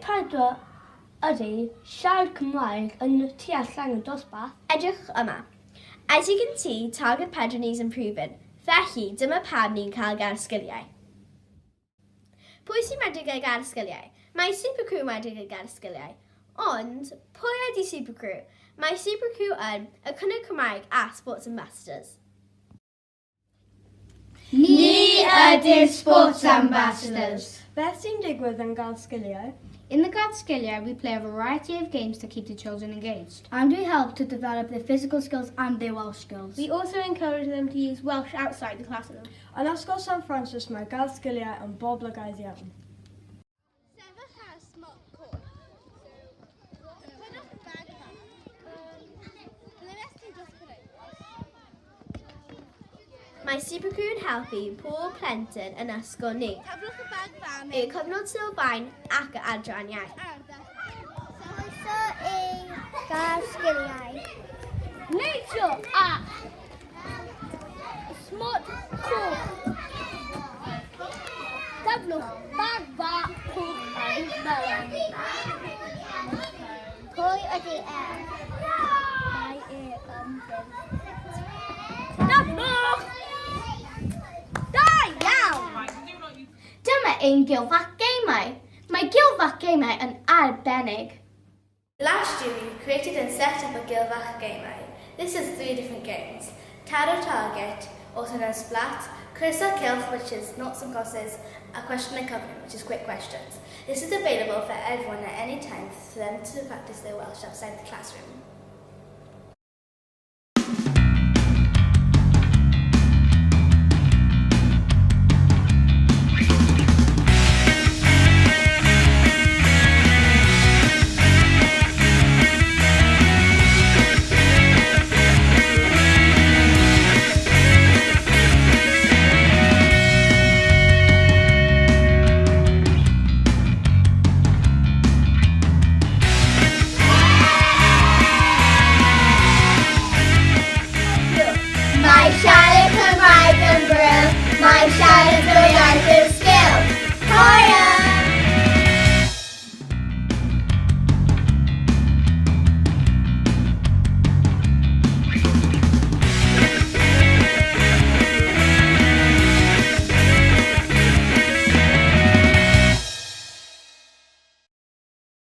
Target 4 ydy siarad Cymraeg yn y tu allan y dosbarth. Edrych yma. As you can see, target 4 needs improving. Felly, dyma pam ni'n cael Gardd Sgiliau. Pwy sy'n medru gael Gardd Sgiliau? Mae Supercrew yn medru gael Gardd Sgiliau. Ond, pwy ydy Supercrew? Mae Supercrew yn y Cynnig Cymraeg a Sports Ambassadors. Ni ydy'r Sports Ambassadors. Beth sy'n digwydd yn Gardd Sgiliau? In the Gardd Sgiliau, we play a variety of games to keep the children engaged. And we help to develop their physical skills and their Welsh skills. We also encourage them to use Welsh outside the classroom. Yn Ysgol St Francis mae Gardd Sgiliau yn boblogaidd iawn. Sefyll ar smot coch. Pwynwch bag bach. Ble wnes ti dros penwythnos? Mae Supercrew yn helpu pob plentyn yn ysgol ni. Taflwch y bag fam Y cyfnod sylfaen ac y adran iaith. Croeso i Gardd Sgiliau. Neidio a smot coch. Taflwch bag bach coch a melyn. Pwy ydy e? Mae e yn fynd. Taflwch! Da iawn! Dyma ein gilfach geimau. Mae gilfach geimau yn arbennig. Last year we created and set up a Gilfach Gemau. This is three different games. Taro Target, also known as Splat, Croeso Cylch, which is noughts and crosses, a question and covering, which is quick questions. This is available for everyone at any time for them to practice their Welsh outside the classroom.